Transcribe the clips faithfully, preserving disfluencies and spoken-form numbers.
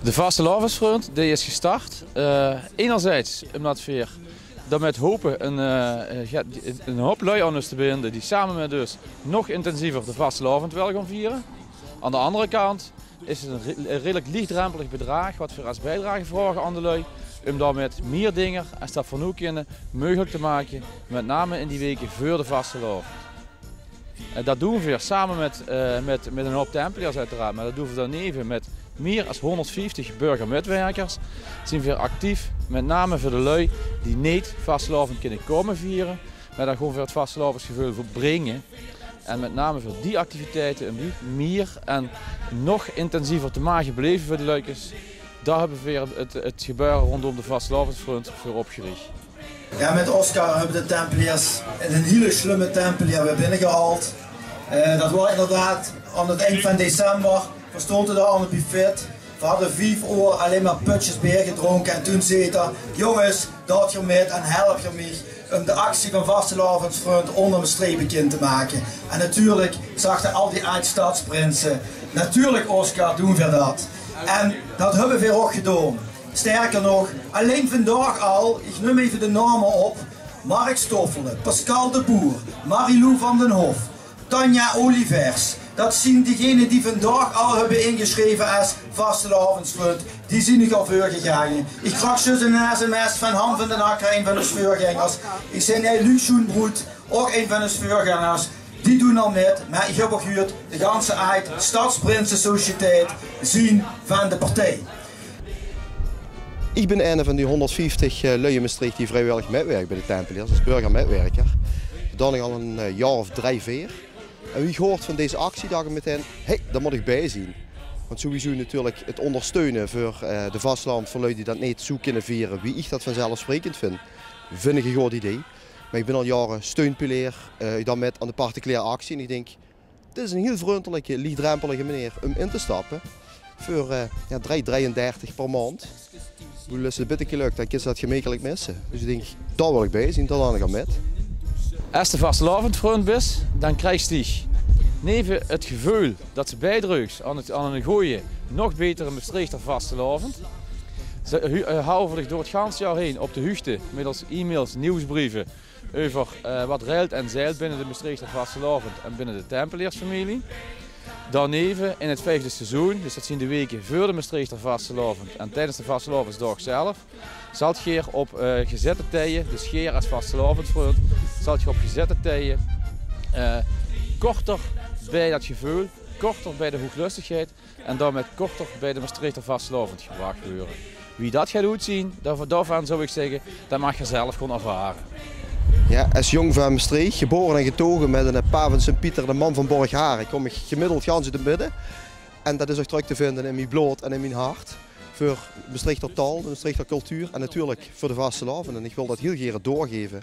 De Vastelaovesvrund, die is gestart. Eh, enerzijds omdat veer daomèt hope 'n, eh, eh, jao, die, 'n hoop lui aon us te binde die same mèt us nog intensiever de vastelaovend wèlle goon viere. Aon de andere kant is 't 'n re-, 'n redelik liegdrempelig bedraag wat veer es bijdrage vraoge aon de lui, um daomèt mier dinger, es dat veer noe kinne, meugelik te make, mèt name in die weke veur de vastelaovend. Eh, dat doen veer same mèt, eh, mèt, mèt 'nen houp Tempeleers oeteraard, meh dat doen veer daoneve mèt mier es hoonderdvieftig burgermètwerkers. Zien veer actief, mèt name veur de lui die neet vastelaovend kinne koume viere, meh daan gewoen veur 't vastelaovendsgeveul veur bringe. En mèt name veur die activiteite um die mier en nog intensiever te make beleve veur die luikes, dao höbbe veer 't, 't gebäöre roondom de vastelaovendsvrund veur opgeriech. Jao, mèt Oscar höbbe de Tempeleers 'nen hiele slumme Tempeleer weer binnegehaold. Eh, dat waor inderdaad aon 't ind vaan december. Veer stoonte dao aon 't buffet. Veer hadde vief oor allein mer pötsjes beer gedroonke. En toen zag 'r: "Jonges, doot geer mèt en help geer miech um de actie vaan Vastelaovendsvrund oonder Mestreech bekind te make?" En natuurlek zagte al die aajd-stadsprinse: "Natuurlek, Oscar, doen veer dat." En dat höbbe veer ouch gedoon. Sterker nog, allein vaandaog al, iech num eve de naome op: Mark Stoffelen, Pascal de Boer, Marilou van den Hof, Tanja Olivers. Dat zien diegene die vaandaog al höbbe ingesjreve es vastelaovendsvrund. Die zien nog al veurgegaange. Iech kraog zjus 'n sms vaan Han van den Akker, ein vaan us veurgengers. Iech zeen, hei, Luc Schoenbrood, ouch ein vaan us veurgengers. Die doen al mèt, meh iech höb ouch gehuurd, de ganse aajd-stadsprinse-sociëteit zien vaan de partij. Iech bin eine vaan die hoonderdvieftig, eh, lui in Mestreech die vrijwèllig mètwèrk bij de Tempeleers, es burgermètwerker. Dat doen iech al 'n, eh, jaor of drei, veer. En wie iech hoort vaan dees actie, dach iech metein: "Hei, dao moot iech bij zien." Want sowieso natuurlek 't oondersteune veur, eh, de vastelaovend veur lui die dat neet zoe kinne viere, wie iech dat vaanzelfsprekend vin, vin iech e good idee. Meh iech bin al jaore steunpilaar, eh, daan mèt aon de particuliere actie. En iech dink, dit is 'n hiel vrundeleke, liegdrempelige meneer um in te stappe. Veur, eh, jao, drei, dreiendertig per maond. Boe is 't bitteke leuk, daan kins te dat gemekelek misse. Dus iech dink, dao wèl iech bij zien, dao doen iech aon mèt. Es te vastelaovendsvrund bis, daan kriegs te neve 't geveul dat ste bijdreugs aon 't, aon 'ne gooje, nog betere Mestreechter vastelaovend. Ze hu-, eh, hawwe veer diech door 't ganse jaor heen op de huugde, middels e-mails, nuujsbreve, euver, eh, wat reilt en zeilt binne de Mestreechter vastelaovend en binne de Tempeleersfamilie. Daoneve in 't vijfde seizoen, dus dat zien de weke veur de Mestreechter vastelaovend en tijdens de vastelaovendsdaog zelf, zalt geer op, eh, gezètte tije, dus geer es vastelaovendsvrund, zalt geer op gezètte tije, eh, korter bij dat geveul, korter bij de hoeglöstegheid en daomèt korter bij de Mestreechter vastelaovend gebrach weure. Wie dat geit oetzien, dao-, daovaan zouw iech zègke, dat maag geer zelf goon ervare. Jao, es jong vaan Mestreech, gebore en getoge mèt 'ne pa vaan Sint-Pieter, de mam vaan Borgharen, kom iech gemiddeld gans oet 't midde. En dat is ouch trök te vinde in mie blood en in mien hart. Veur Mestreechter taol, de Mestreechter cultuur en natuurlek veur de vastelaovend. En iech wèl dat hiel gere doorgeve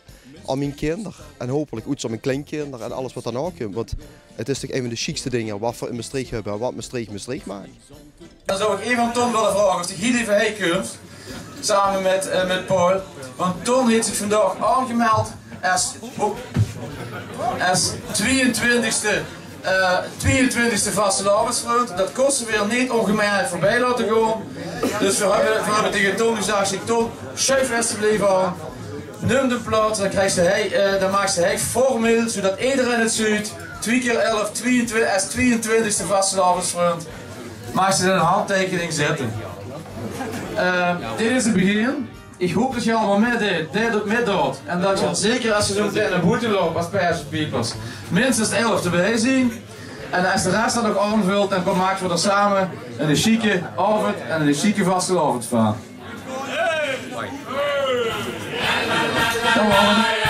aon mien kinder. En hopelek oets aon mien kleinkinder en alles wat daonao kump. Want 't is toch ein vaan de sjiekste dinger wat veer in Mestreech höbbe en wat Mestreech Mestreech maak. Daan zouw iech eve aon Ton wèlle vraoge of dee hei eve heen kump. Same mèt, eh, mèt Paul. Want Ton heet ziech vaandaog aongemeld es, oh, es twieëntwintegste, eh, twieëntwintegste vastelaovendsvrund. Dat kóste veer neet ongemerk veurbij laote goon. Dus veer höbbe, veer höbbe tege Ton gezag: "Zègk Ton, sjuif ins te blieve aon. Num de plaots, daan kriegs te hei, eh, daan maaks te hei formeel, zoetot ederein 't zuut. Twie kier elf, twieëntwintig, es twieëntwintegste vastelaovendsvrund. Maags te 'n handteikening zètte." Eh, dit is 't begin. Iech hoop tot geer allemaol mètdeet, deit 't mètdoot. En tot geer zeker es geer zoe metein nao boete loup es Perse Piepers, minstens elf debij zien. En es de res dat nog aonvölt, daan kóm, make veer d'r same 'ne sjieke aovend en 'ne sjieke vastelaovend vaan. Kom op.